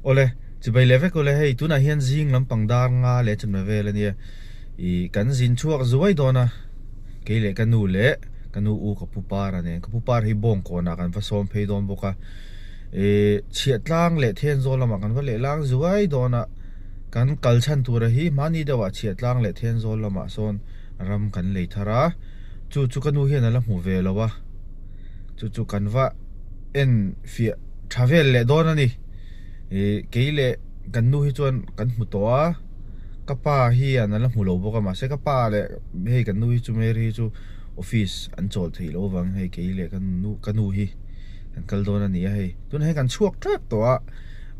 Awle, chibai leh vek ule hei tunah hian zing lampang dar nga leh chawhmeh vel ania ih kan zin chhuak zuai dawn a kei leh ka nu leh ka nu u ka pu par a nen ka pu par hi bawng kawnah kan va sawm phei dawn bawk a ih chhiahtlang leh Thenzawl lamah kan va leh lang zuai dawn a kan kal chhan tura hi hmani deuhah chhiahtlang leh Thenzawl lamah sawn ram kan lei thar a chu chu ka nu hian a la hmu ve lo a chu chu kan va en fiah tha vel leh dawn a ni ih kei leh kan nu hi chuan kan hmu tawh a ka pa hian a la hmu lo bawk a mahse ka pa leh hei kan nu hi chu Mary hi chu office an chawl theih loh avangin hei kei leh ka nu ka nu hi kan kal dawn a ni a hei tunah hian kan chhuak tep tawh a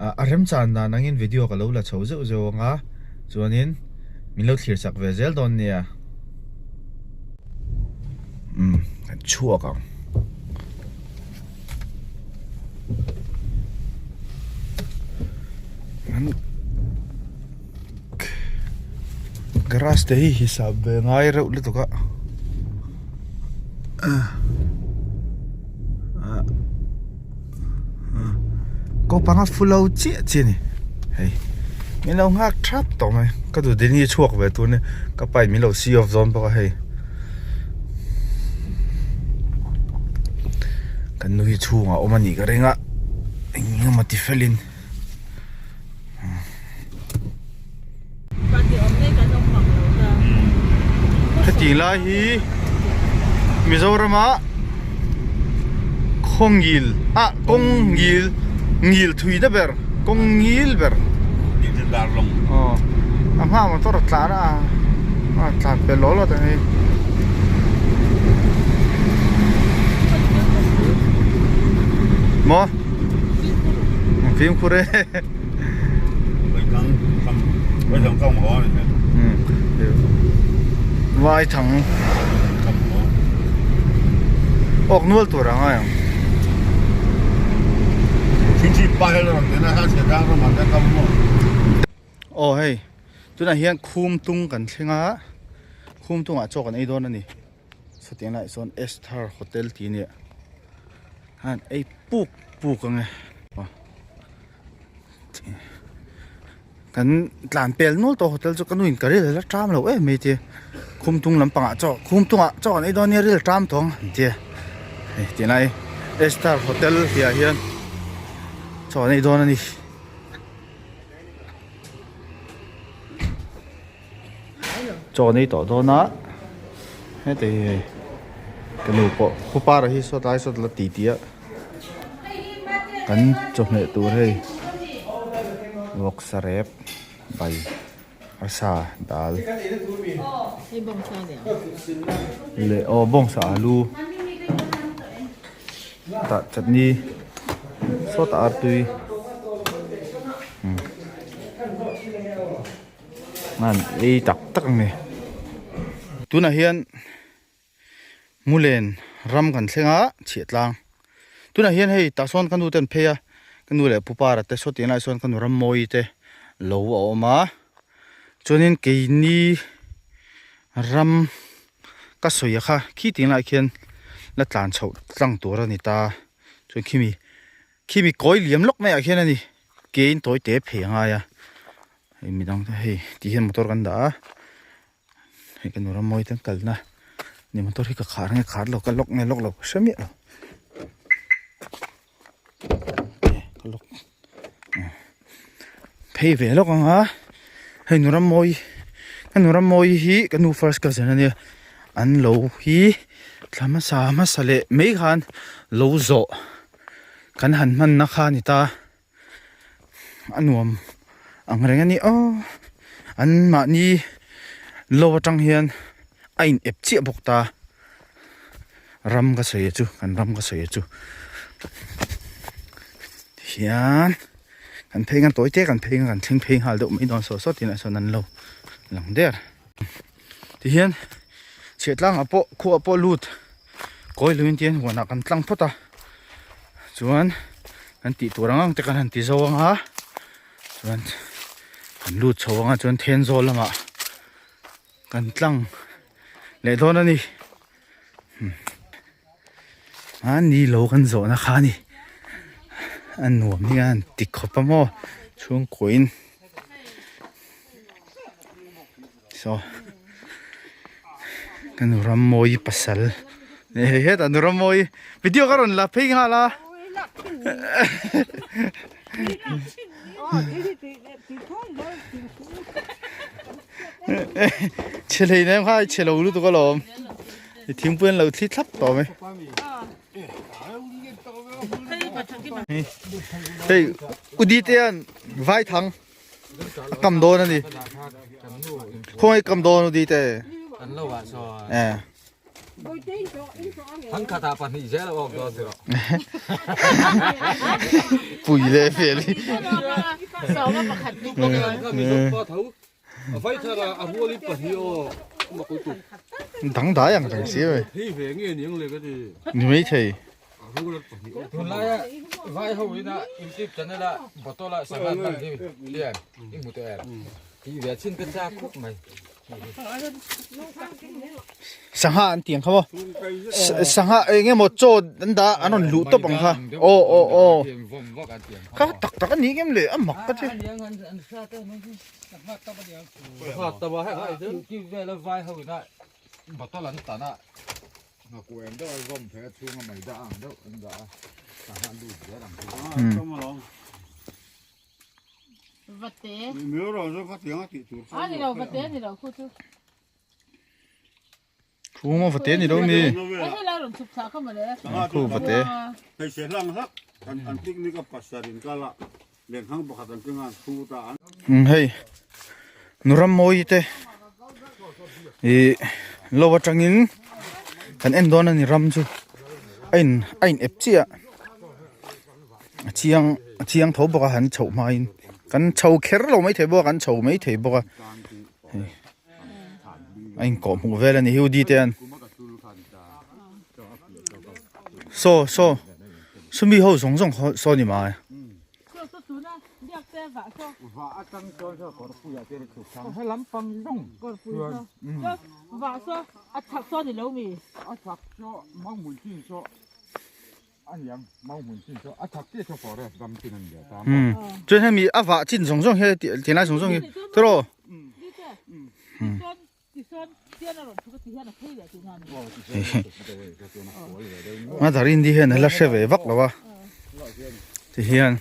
ah a remchan dan angin video ka lo la chho zeuh zeuh ang a chuanin min lo thlir chak ve zel dawn nia. Umm kan chhuak ang. An garage te hi hisap ve ngai reuh lutuk a ko panga fu lo chiah chiah a ni hei min lo nghak thap tawh mai ka duh dini chhuak ve tur nia ka pa in min lo see off dawn bawk a hei kan nu hi chhungah a awm a nih ka ring a eng emaw ti felin. Heti lai hi Mizorama khaw ngil ah kawng ngil ngil thui na ber kawng ngil ber aw a hma motor a tlan a a tlan pel law law ta hei. Maw fimkhur e. Vai thang awk nual tur a ngai ang. Aw hei tunah hian khum tung kan thleng a khum tungah chaw kan ei dawn a ni sawtiang laiah sawn Esther hotel tih a nia han ei puk puk ang e. Kan tlan pel nual tawh hotel chu ka nuin ka ril a la ṭam lo em mai tia khum tung lampangah chaw khum tungah chaw an ei dawn nia ril a ṭam tawh ang an tia hei tilai Esther hotel tih ah hian chaw an ei dawn a ni. Chaw an ei tawh dawn a heti hi hei ka nu pawh khawpara hi saw tlai saw la ti tih a kan chawhmeh tur hei vawksa rep bai arsa dal leh aw bawngsa alu tah chutney sawtah artui. An ei tak tak ang ni. Tunah hian Mulen ram kan thleng a chhiah tlang. Tunah hian hei tah sawn ka nu te an phei a, ka nu leh pu para te saw tih lai sawn ka nu Rammawi te lo a awm a. Chuanin keini ram ka sawi a kha khi tih lai khian la tlan chhoh tlang tur a ni ta. Chuan khimi Khimi kawi liam lawk maiah khian a ni kein tawi te phei a ngai a hei midang te hei ti hian motor kan dah a hei ka nu ram mawi te an kalna ni motor hi ka khar nge khar lo ka lock nge lock lo ka hre miah lo ka lock phei ve lawk ang a hei nu ram mawi ka nu ram mawi hi ka nu first cousin a nia an lo hi thla hmasa hmasa leh mai khan lo zawh. Kan han hmanna kha a ni ta, a nuam ang reng a ni aw, an mahni lo atang hian a in ep chiah bawk ta, ram ka sawi chu kan ram ka sawi chu tihian kan phei ngan tawi te kan phei ngan kan thleng phei nghal deuh mai dawn sawt sawt in ah sawn an lo lang der tihian chhiah tlangah pawh khuaah pawh lut. Kawi luin tihian huanah kan tlang phawt a chuan kan tih tur ang ang te kan han ti zo ang a chuan kan lut chho ang a chuan Thenzawl lamah kan tlang leh dawn a ni a ni lo kan zawhna kha a ni a nuam hi a han ti khawp a maw. Chhungkuain saw ka nu Rammawii pasal hei hetah nu Rammawii video ka rawn la phei nghal a chhe hlei nem kha chhe lo lutuk alawm i thingpui an lo thli thlap tawh mai. Hei Udi te hian vai thang a kam dawn a ni khawngaih kam dawn Udi te eh pui leh fel hi Dangdai ang reng si mai. Ni mai thei. Sangha an tiang kha maw? Sangha eng emaw chaw an dah an rawn luh tawp ang kha. Aw aw aw. Kha tak tak a ni ngem le a mak ka ti. Thu maw vate ni lo ni. Khu vate. Hei nuram mawi te ih lo atangin kan en dawn a ni ram chu a in a in ep chiah a chiang a chiang tho bawk a han chhoh hmain kan chho kher lo maithei bawk a kan chho maithei bawk a hei. A inkawh hmuh vel a ni hi u Dite an saw saw sumi ho zawng zawng khaw saw ni mai Chuan hemi a vah chin zawng zawng hi ti lai zawng zawng hi tiraw Mother India hian a la hre ve vak lo a tihian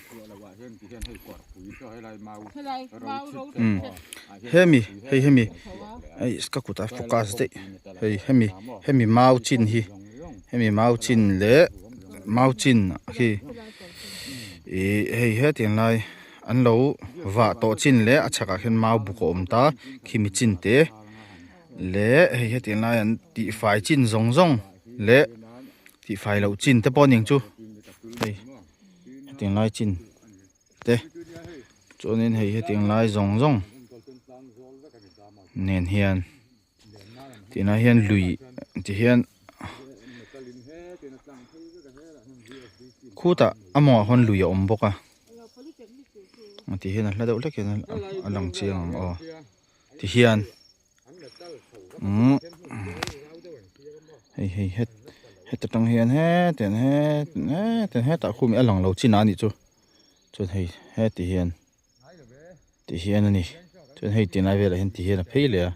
hemi hei hemi hei ka kutah focus daih hei hemi hemi mau chin hi. Hemi mau chin leh mau chin khi ih hei hetiang lai an lo vah tawh chin leh a chhakah khian mau buk a awm ta khimi chin te leh hei hetiang lai an tihfai chin zawng zawng leh tihfai loh chin te pawh a ni ang chu hei hetiang lai chin te chuanin hei hetiang lai zawng zawng nen hian. Tinah hian lui ti hian khutah a mawngah khawn lui a awm bawk a ti hian a hla deuh hlek hian a lang chiang ang aw ti hian umm hei hei het heta tang hian hetiang hetiang hetah khum hi a lang lo chin a nih chu chuan hei heti hian. Ti hian a ni chuan hei tinlai velah hian ti hian a phei leh a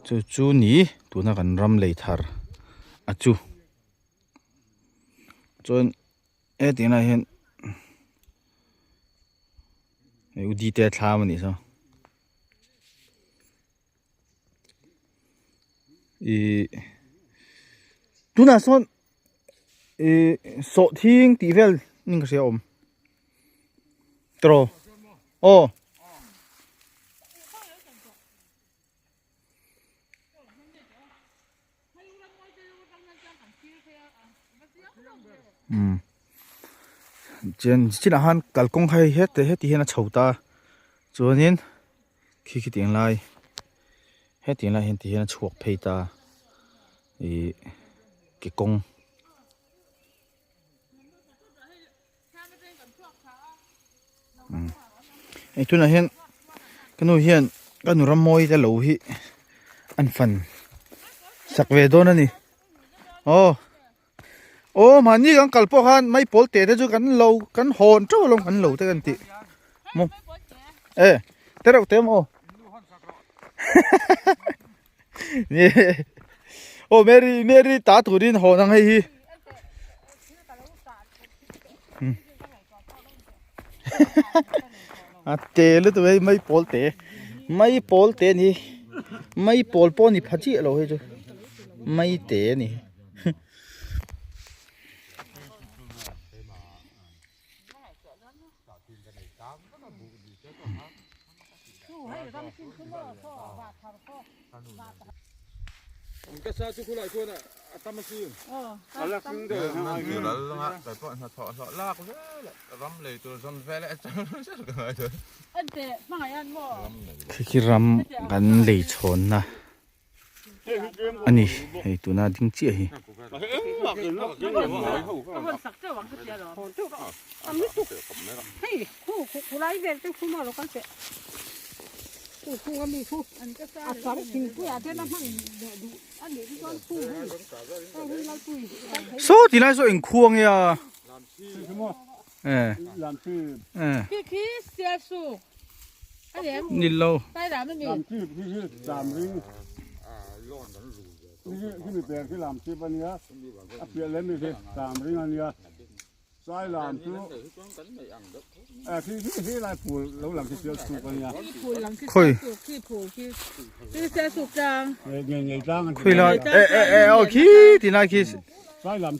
chu chu ni tuna kan ram lei thar a chu chuan he tinlai hian hei u dite thlam a nih saw Ihh tunah sawn ihh sawhthing tih vel ning ka hria a awm tiraw aw. Umm chuan chinah khan kalkawng kha hei heti heti hian a chho ta chuanin khi khi tiang lai hetiang lai hian ti hian a chhuak phei ta ih ke kawng. Hei tunah hian ka nu hian ka nu rammawi te lo hi an fan sak ve dawn a ni aw. Aw mahni kan kal pawh khan mai pawl te te chu kan lo kan hawn teuh alawm kan lo te kan tih maw e te reuh te maw ni aw Mary Mary ta turin hawn ang hei hi a te lutuk hei mai pawl te mai pawl te a ni mai pawl pawh a ni pha chiah lo hei chu mai te a ni. Khi khi ram kan lei chhawnna a ni hei tuna ding chiah hi. Saw ti lai saw engkhuang nge a ni lo. Khawi khawi lai eh eh eh aw khi ti lai khi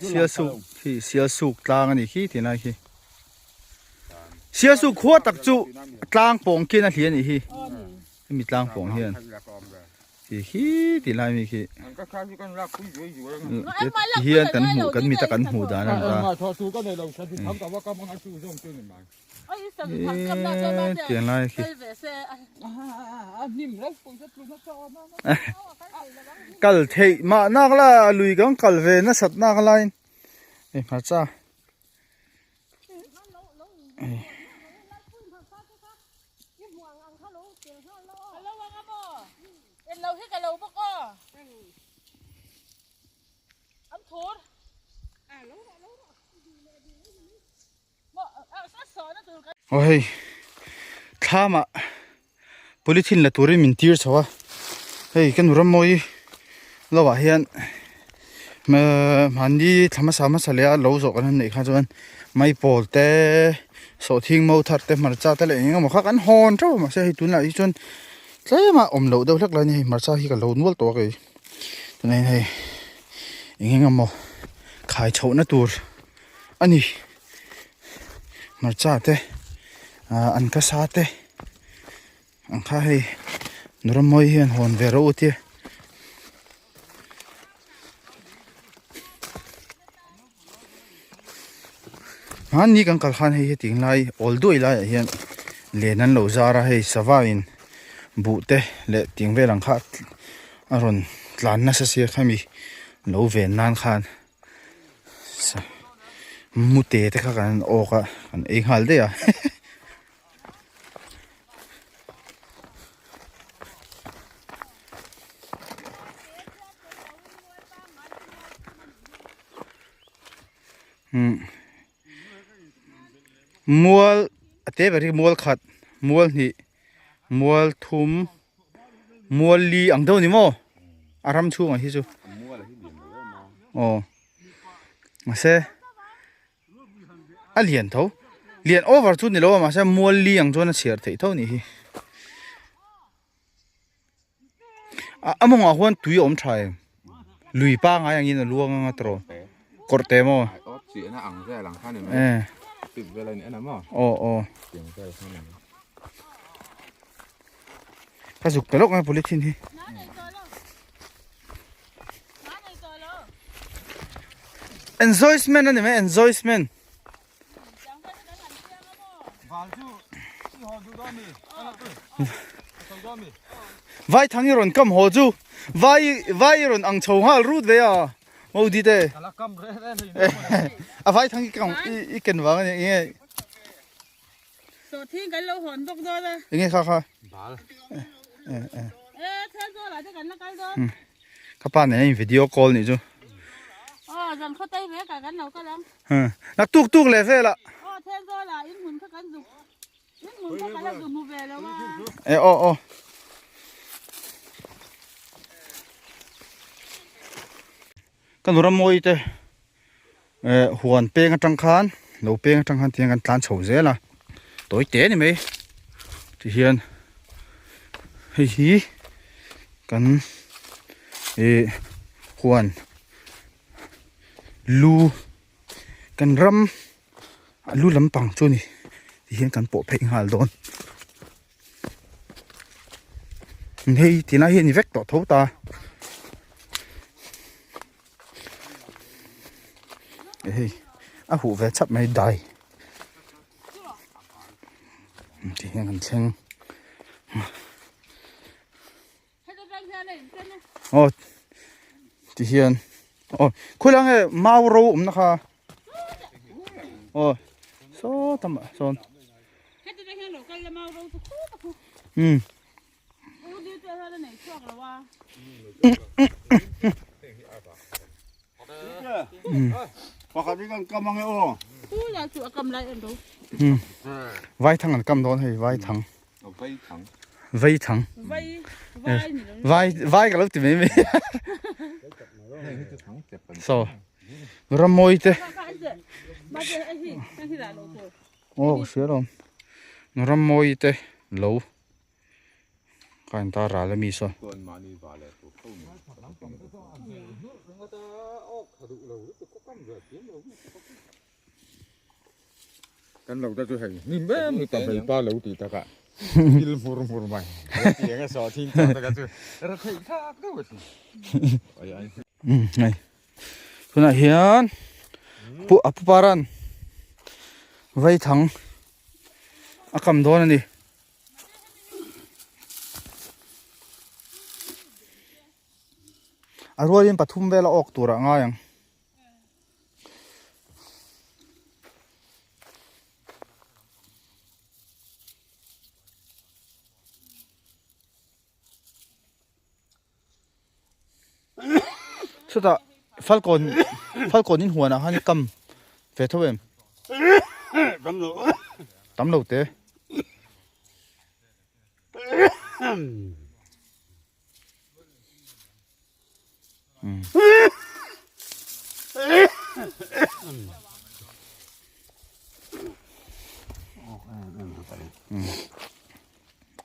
Sialsuk khi Sialsuk tlang a ni khi ti lai khi Sialsuk khua tak chu tlang pawng khian a hli a nih hi hemi tlang pawng hian. Ti khi ti lai mi khi ti hian kan hmuh kan mita kan hmuh dan a ni ta eee tiang lai khi kal theih mah nak la lui kan kal ve nasat nak laiin hei hmarcha. Aw hei thlamah polythene la turin min tir chho a hei ka nu rammawi lovah hian mahni thla hmasa hmasa leh a lo zawh kan han neih kha chuan maipawl te sawhthing mo thar te hmarcha te leh eng eng emaw kha kan hawn theuh a mahse hei tunah hi chuan tlem a awm loh deuh hlek lai a ni hei hmarcha hi ka lo nual tawh a kei tunah hian hei eng eng emaw khai chhohna tur a ni hmarcha te ah an ka sa te ang kha hei Nuramawi hian hawn ve rawh u tia. Hmanni kan kal khan hei heti lai awl duai laiah hian len an lo zar a hei sava in buh te leh ting vel ang kha a rawn tlan nasa sia khami lo ven nan khan mute te kha kan awk a kan ei nghal daih a. Mual a te ber hi mual khat mual hnih mual thum mual li ang deuh a ni maw a ram chhungah hi chu aw mahse. A lian tho lian over chu ni lo a mahse mual li ang chuan a chhiar theih tho a nih hi a mawngah huan tui a awm tha em lui pangai angin a luang anga tawh kawrh te maw aw aw ka zuk ta lawk mai polythene hi. Enjoyment a ni mai enjoyment. Vai thang i rawn kam haw chu vai vai i rawn ang chho nghal rut ve a Modi te. A vai thang i kam i ken vang a ni enge. Sawhthing kan lo hawn bawk dawn a. Enge kha kha? Bal. Eh eh. Eh thel zawlah te kan la kal dawn. Ka pa nen a in video call nih chu. Aw zan khaw tei ve ka kan lo kal ang. Naktuk tuk leh vel ah. Aw Thenzawl ah in hmun kha kan zuk in hmun kha ka la zu hmu ve lo a. E aw aw. Ka nu Rammawi te eh huan peng atang khan lo peng atang khan tiang kan tlan chho zel a tawi te ni mai tihian hei hi kan ih huan lu kan ram a lu lampang chu a ni tihian kan pawh phei nghal dawn hei tilai hi a ni vek tawh tho ta hei a huh ve chap mai dai ti hian kan thleng aw ti hian aw khawilai nge mau ro awmna kha aw saw tam ah sawn umm Vaithang an kam dawn hei vaithang vaithang vai vai ka lo ti mai mai so rammawi te aw ka hria alawm rammawi te lo Ka in tar ral ami saw. Kan lo ta chu hei ni em ni ta hei pa lo ti taka thil hmur hmur mai tiang a saw thin ta taka chu ra thei thak deuh a si. Hei tunah hian pu a pu paran vaithang a kam dawn a ni. A rualin pathum vel a awk tur ah ngai ang. Chutah falkawn falkawn in huanah khan kam ve tho em? Tam lo. Tam lo te.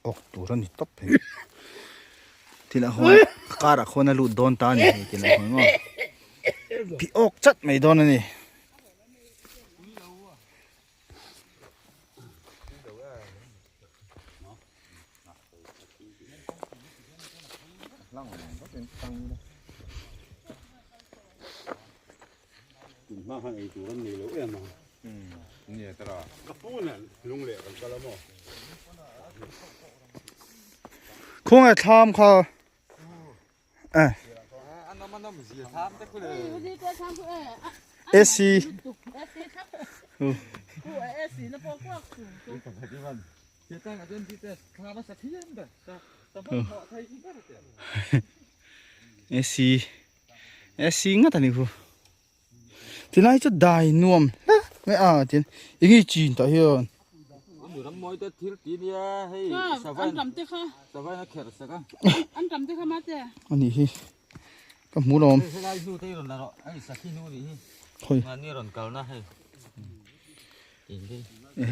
Awk tur a ni tawp hei thil a hawn car ah khawn a lut dawn ta a ni hei thil a hawn maw phih awk chat mai dawn a ni. Khawngaih thlam kha eh AC AC AC ngat a ni khu Tilai chu dai nuam hle mai a tin eng nge chin tah hian. A nih hi ka hmu lo awm. Khawi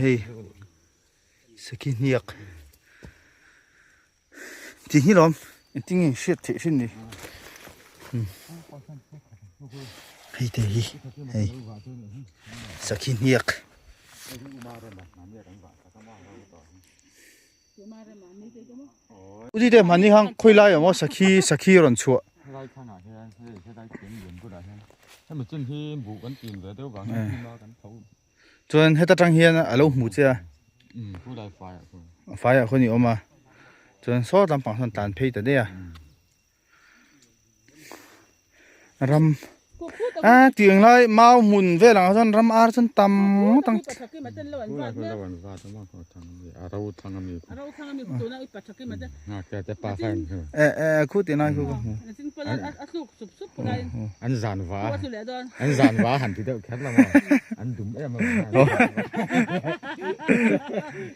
hei sakhi hniak Tih hi lawm engtin nge hriat theih hrin ni hei te hi hei sakhi hniak Uti te hmani hang khawi lai awm aw sakhi sakhi rawn chhuah Chuan heta tang hian a lo hmu che a faiah khawn i awm a chuan saw lampang sawn tlan phei ta daih a ram. A tiang lai mau hmun vel ang ah chuan ram ar chuan tam ngawt ang. E e khu ti lai khu ka hmu. An zan va an zan va han ti deuh kher lo maw an dum em a.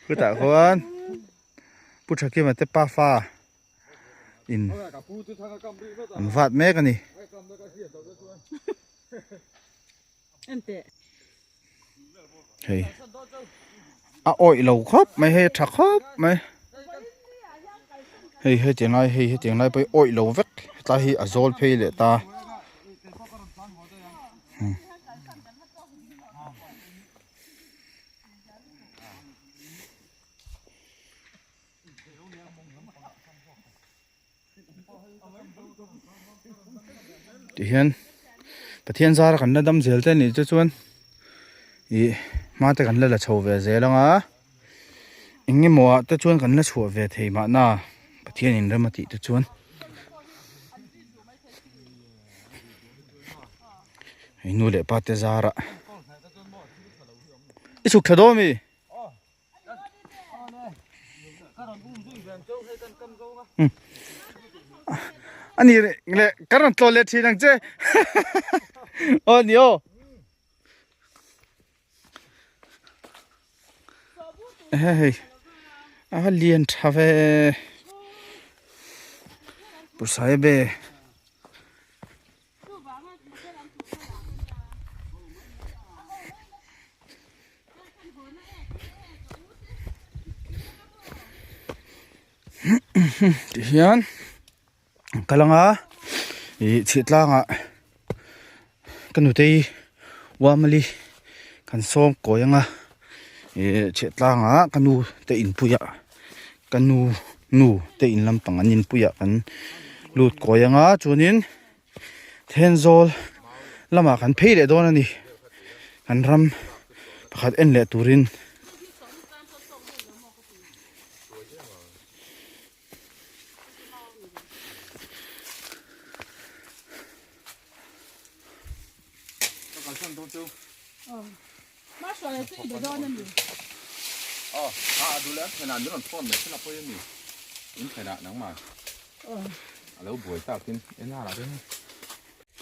Khutah khuan Pu Thakima te pafa in an vat mek a ni. Hei a awih lo khawp mai hei a tha khawp mai hei hetiang lai hei hetiang lai pawh hi awih lo vek hetlai hi a zawl phei leh ta. Tihian Pathian zara kan la dam zel te anih te chuan ih hma te kan la la chho ve zel ang a eng emaw ah te chuan kan la chhuah ve thei mahna Pathian in rem a tih te chuan hei nu leh pa te zarah i chhuk thla dawn a mi. Ani le kan rawn tlawn leh thin ang che aw ni aw hei a va lian tha ve pu saibe. Tihian an kal ang a ih chhih tlangah ka nutei uamali kan sawm kawi ang a ih chhih tlangah ka nu te inpuiah ka nu nu te in lampang an inpuiah kan lut kawi ang a chuanin Thenzawl lamah kan phei leh dawn a ni kan ram pakhat en leh turin.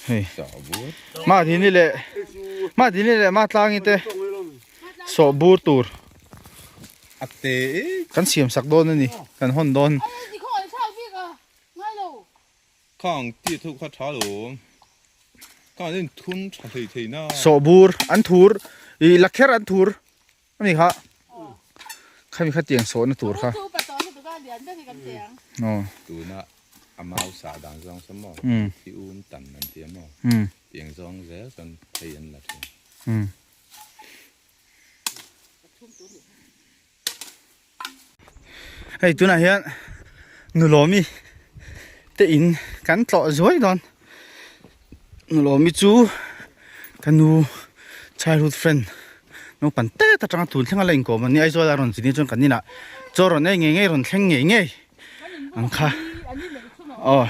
Hei mahdini leh mahdini leh matlangi te sawh bur tur kan siam sak dawn a ni kan hawn dawn. Khang ti thu kha tha lo khang in thun tha hlei thei na. Sawhbur an thur i lakher an thur ani kha khami kha tiang sawhna tur kha. Aw. Tuna a mau sah dan zawng saw maw thi um tan an ti a maw tiang zawng zel chuan phei an la thin. Hei tunah hian nulawmi te in kan tlawh zuai dawn nulawmi chu ka nu childhood friend naupang tet atanga tun thleng a la inkawm a ni Aizawl a rawn zin hi chuan kan inah chaw rawn ei ngei ngei rawn thleng ngei ngei ang kha aw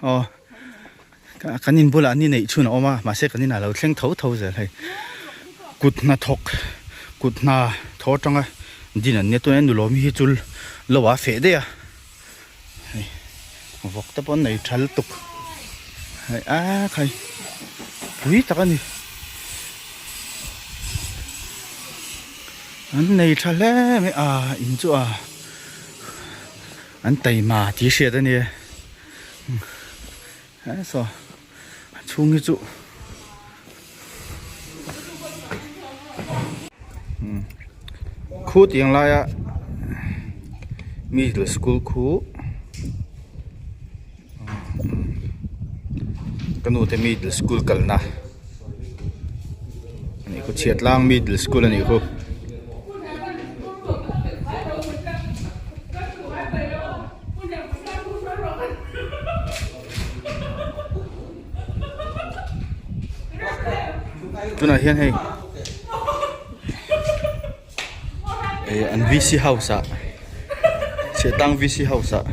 aw kan in bulah ni neih chhun a awm a mahse kan inah lo thleng tho tho zel hei kut hnathawk kut hna thaw atanga din an nia tunah hian nulawmi hi chu lo ah a feh daih a hei vawk te pawh an nei tha lutuk hei a khai pui tak a ni an nei tha hle mai a in chu a an taima tih hriat a nia. He saw a chhung hi chu khu tiang laia middle school khu ka nu te middle school kalna anih khu chhiatlang middle school anih khu. Tunah hian hei eh an VC house ah Chhiahtlang VC house ah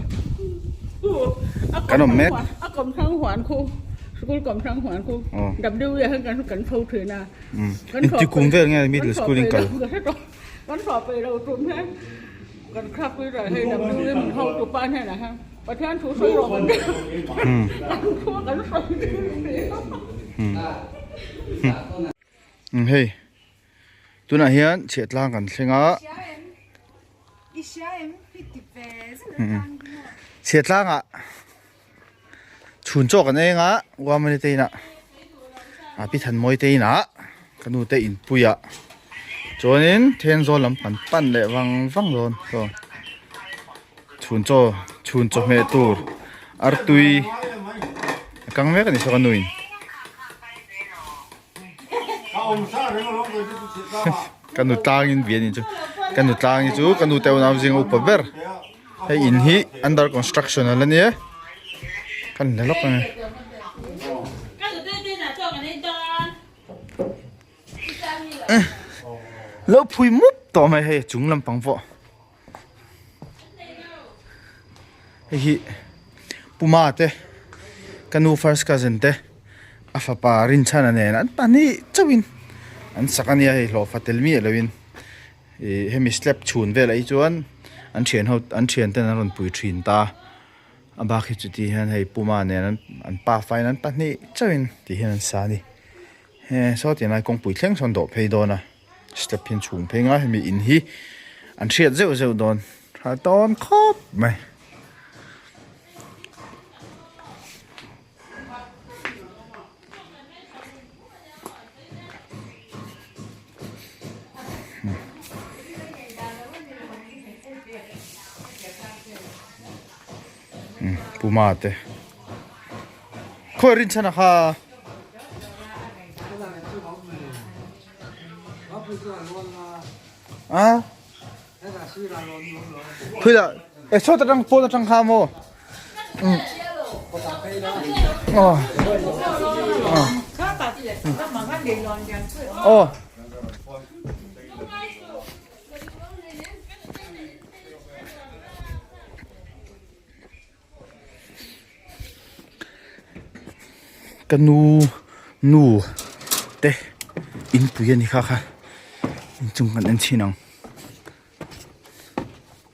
kan awm mek. School kawm hrang huan khu W ah hian kan kan tho thin a. Inti kum vel nge middle school in kal? Kan thawh peih lo tum hian kan thlak pui rah hei W min ho tu pa hnenah hian Pathian thu sawi rawh kan ti kan thu kan sawi thin si. Hei tunah hian chhiahtlang kan thleng a. Chhiahtlang ah Chhun chaw kan eng a Uamani te inah ah Pi Thanmawi te inah ka nu te inpuiah chuanin Thenzawl lam kan pan leh vang vang dawn saw chhun chaw chhun chawhmeh tur artui a kang mek a ni saw ka nu in. Ka nu tlangin vi a ni chu ka nu tlangi chu ka nu te unau zinga upa ber. Hei in hi under construction a la nia kan la lawk ange. Lo phui mup tawh mai hei a chung lampang pawh. Hei hi Puma te ka nu first cousin te a fapa Rinchhana nen an pahnih chauhin an sak a nia hei hlawhfa tel miah loin. Ih hemi slab chhun velah hi chuan an thian ho an thian ten an rawn pui thin ta a bak hi chuti hian hei puma nen an an pafa in an pahnih chauh in ti hian an sa a ni he saw tiang lai kawngpui thleng sawn dawh phei dawn a step hian chhung phei nga hemi in hi an hriat zeuh zeuh dawn tha tawn khawp mai. Puma te khawi rin chhan a kha a Phuila e saw ta tang pawn atang kha maw aw aw Ka nu nu te inpui a ni kha kha inchung kan en chhin ang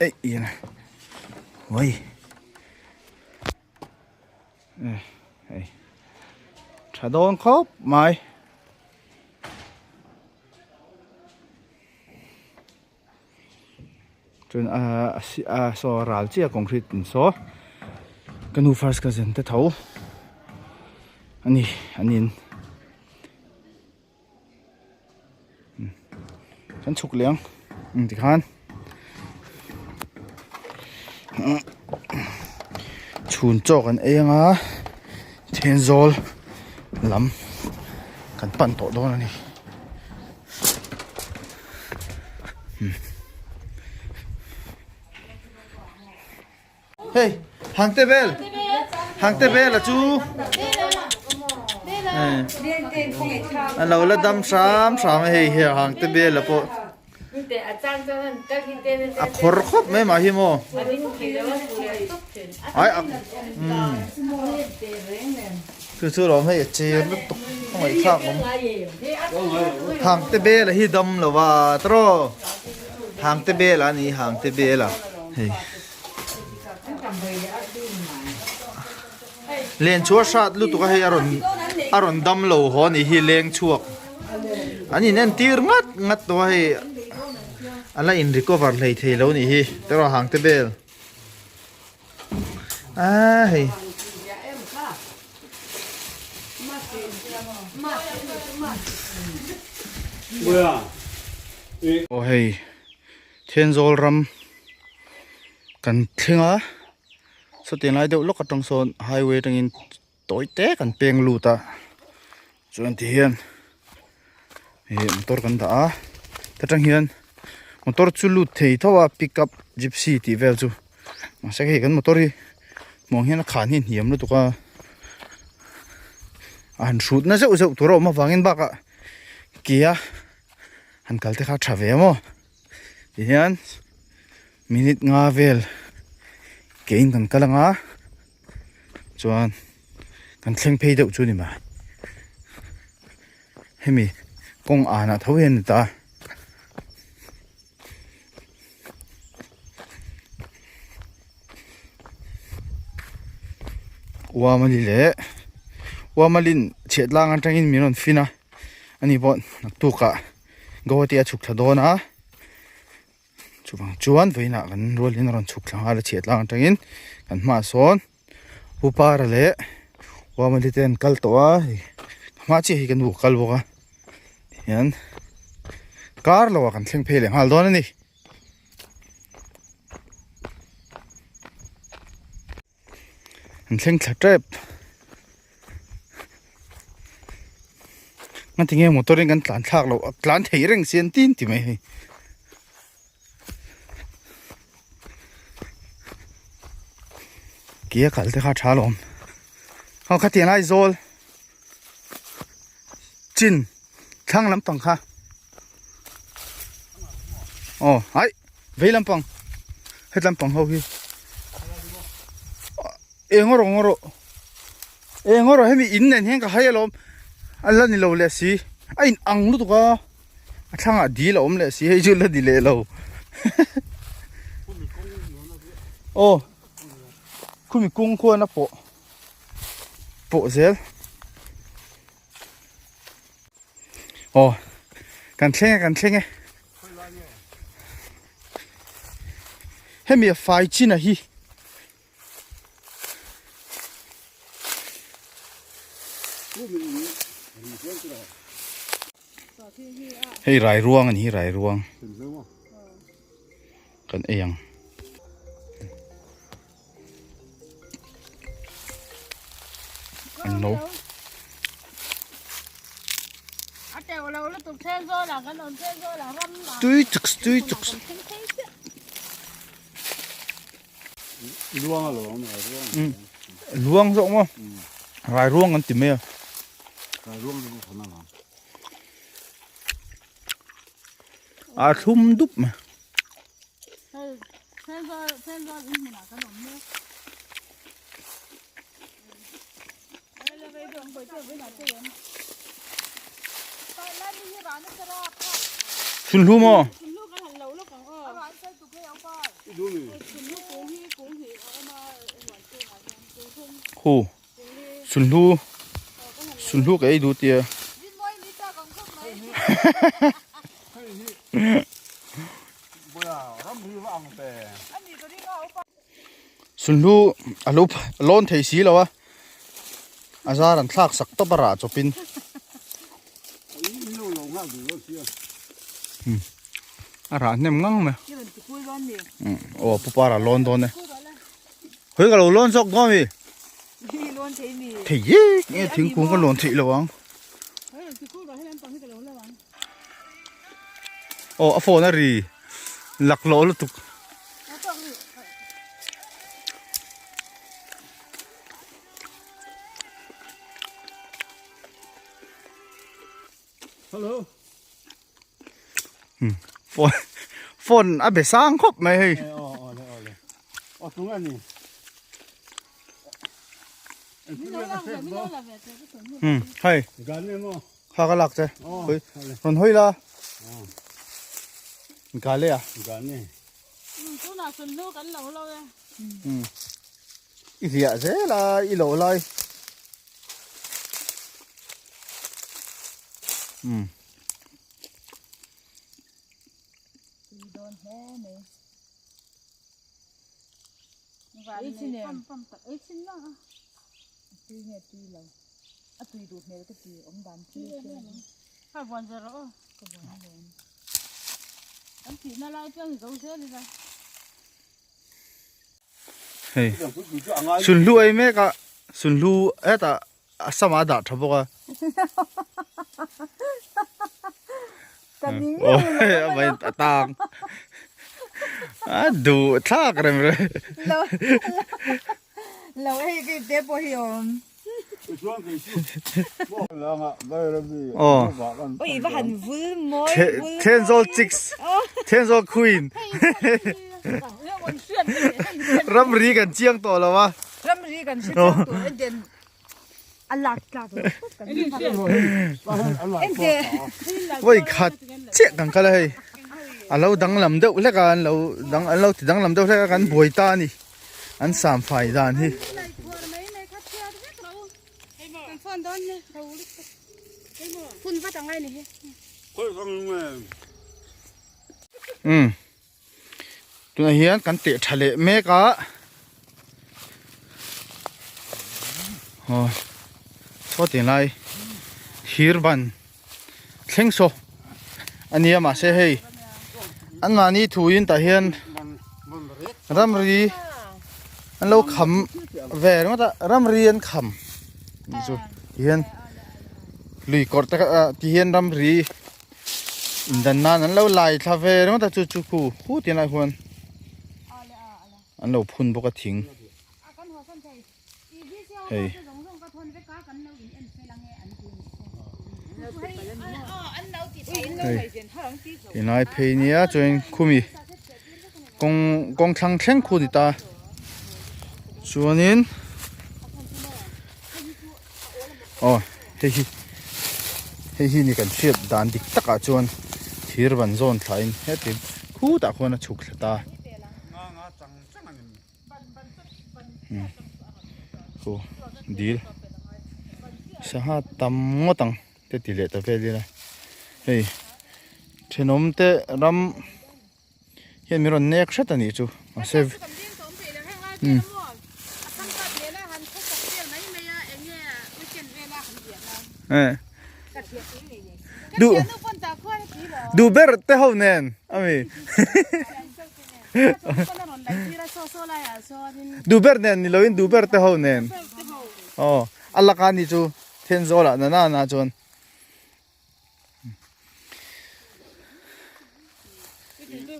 eih eng uai hei tha dawn khawp mai. Chuan ahh ah saw ral chiah concrete in saw ka nu first cousin te tho a ni an in kan chhuk leh ang tikhan chhun chaw kan ei anga Thenzawl lam kan pan tawh dawn a ni. Hei hang te vel hang te vel a chu a lo la dam hram hram a hei hi hang te vel a pawh a khawr khawp mai mah hi maw ai a umm chu chu lawm hei a chir lutuk a ngaihthlak awm hang te bel a hi dam lo va tawraw hang te bel a ni hang te bel a hei Len chu a hrat lutuk a hei a rawn a rawn dam lo haw a nih hi leng chhuak an in entir ngat ngat tawh a hei a la in recover hlei thei lo a nih hi tiraw hang te bel a hei. Aw hei Thenzawl ram kan thleng a. Sawtiang lai deuh lawk atang sawn highway atangin tawi te kan peng lut a chuan ti hian ih motor kan dah a ta tang hian motor chu lut thei tho a pickup gypsy tih vel chu mahse hei kan motor hi hmuh ang hian a khan hi a hniam lutuk a a han hrut na zeuh zeuh tur a awm avangin bakah ke a han kal te kha a tha ve maw ti hian. Minute nga vel ke in kan kal anga chuan Kan thleng phei deuh chu ni mai. Hemi kawng anah tho hian a ni ta a. Uamali leh Uamalin chhiat lang atangin min rawn fin a ani pawh naktukah Guwahati a chhuk thla dawn a chuvang chuan vawiinah kan rualin a rawn chhuk thla nghal a chhiat lang atangin kan hmaah sawn Pu Para leh Uamali te an kal tawh a hei hma chiah hi ka nu a kal bawk a tihian kar lo ah kan thleng phei leh nghal dawn a ni. An thleng thla tep nga tinge motor in kan tlan thlak loh a tlan thei reng si an tin ti mai hei. Ke a kal te kha a tha alawm aw khatiang lai zawl chin thlang lampang kha aw hai vei lampang het lampang ho hi eng erawh ngaw rawh eng erawh hemi in nen hian ka hai alawm a la ni lo leh si a in ang lutuk a. A thlangah dil a awm leh si hei chu la ni leh lo aw khumi kung khuan a pawh pawh zel aw kan thleng e kan thleng e hemi a fai chin a hi. Hei rai ruang a ni hi rai ruang kan ei ang. An lo. Tui chuk tui chuk. Luang a lo ang rai ruang. Luang zawk maw? Rai ruang an ti mai a. Rai ruang chu ka na lang. A thlum dup mai. Sunhlu maw? Khu sunhlu sunhlu ka ei duh tia. Sunhlu a lo lawn thei si lo a a zar an thlak sak tawp a rah chawpin. A rah hnem ngang mai. Aw pu para lawn dawn e. Hei ka lo lawn zawk dawn mi. Thei ye nge thingkung ka lawn theih lo ang. Aw a phone a ri laklawh lutuk. Hello. Hmm. Phone phone a be sang khawp mai hei. Aw aw le aw le. Aw tung ani. Hmm, hei. Kha ka lak che. Hoi. Ron hoi la. Ka le a. Tunah sunhlu kan lo lo e. Hmm. I hliah zel a i lo lai. Hmm. Hei sunhlu ei mek a sunhlu hetah a sama a dah tha bawk a a tang a duh thlak rem rem Thenzawl chicks Thenzawl queen ramri kan chiang tawh lo a. Ramri kan hre chiang tawh e den. Vawi khat chiah kan kal a hei a lo danglam deuh hlek a an lo dang an lo ti danglam deuh hlek a kan buai ta a ni an sam fai dan hi. Umm tunah hian kan teh tha leh mek a aw saw ti lai thir ban thleng saw a nia mahse hei an mahni thu in tah hian ramri an lo kham ve ringawt a ramri an kham tih chu tihian lui kawr te kha tihian ramri. Indan nan an lo lai thla ve ringawt a chu chu khu khu ti lai khuan an lo phun bawk a thing hei hei tilai phei nia chuan khumi kawng kawng thlang thleng khu ni ta chuanin Aw hei hi hei hi ni kan hriat dan dik takah chuan thir ban zawn thlain hetin khutah khuan a chhuk thla ta khu dil sangha tam ngawt ang te ti leh ta vel ila hei thenawm te ram. Hian min rawn nek hret a nih chu mahse umm duh duh ber te ho nen ami duh ber nen ni loin duh ber te ho nen aw a laka ni chu Thenzawl ah na na na chuan.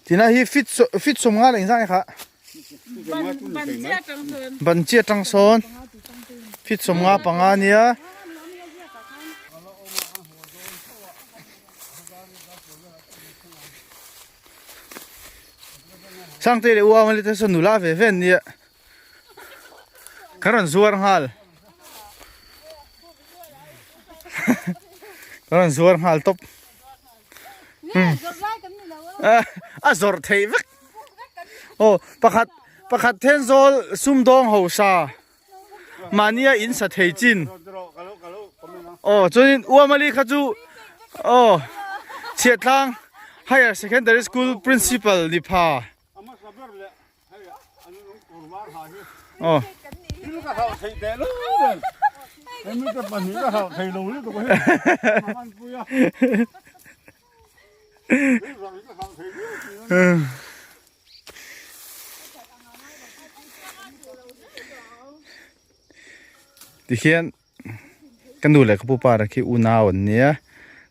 Tina hi fit fit sawm nga leh engzah nge kha ban chiah tang sawn fit sawm nga panga nia Sangte leh u Amali te sawn nula ve ve an nia Ka rawn zuar nghal. Ka rawn zuar nghal tawp. A zawrh theih vek. Aw pakhat pakhat Thenzawl sumdawng hosa mahnia in sa thei chin. Aw chuanin Uamali kha chu aw Chhiahtlang Higher Secondary School Principal ni pha. Aw. Tihian ka nu leh ka pu para khi unau an nia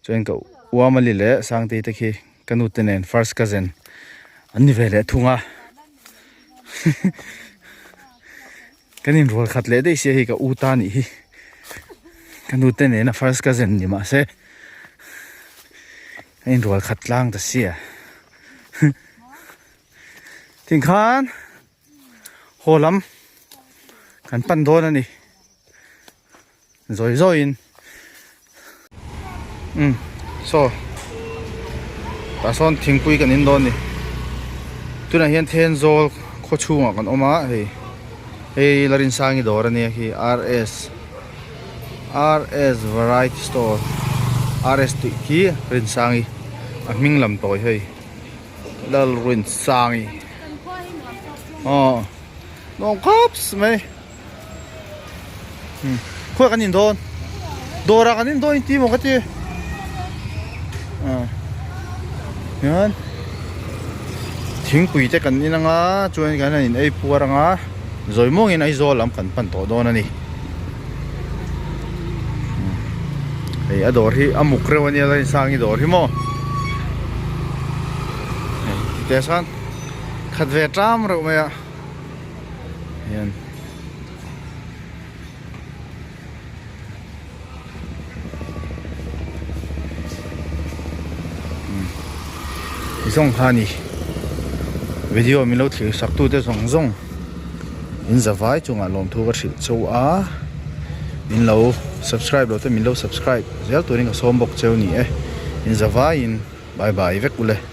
chuan ka uamali leh sangtei te khi ka nu te nen first cousin an ni ve leh thung a kan inrual khat leh daih sia hei ka u ta nih hi ka nu te nena first cousin ni mahse a inrual khat tlang ta sia tinkhan. Haw lam kan pan dawn a ni zawi zawiin umm saw tah sawn thingpui kan in dawn a ni tunah hian Thenzawl khaw chhungah kan awm a hei hei Larinsangi dawr a nia khi R S R S variety store R S tih khi Rinsangi a hming lam tawi hei. Lalrinsangi aw nuam khawp mai khawi kan in dawn dawrah kan in dawn in ti maw ka ti hian thingpui te kan in anga chuan kan han in ei puar anga zawi mawngin Aizawl lam kan pan tawh dawn a ni hei a dawr hi a muk reuh ania Lalrinsangi dawr hi maw. Teh chuan khat ve ṭam reuh mai a hian ti zawng kha a ni video min lo thlir sak tute zawng zawng in za vai chungah lawmthu ka hrilh chauh a. Min lo subscribe lo te min lo subscribe zel turin ka sawm bawk cheu ni e. In zavaiin bye bye vek ule.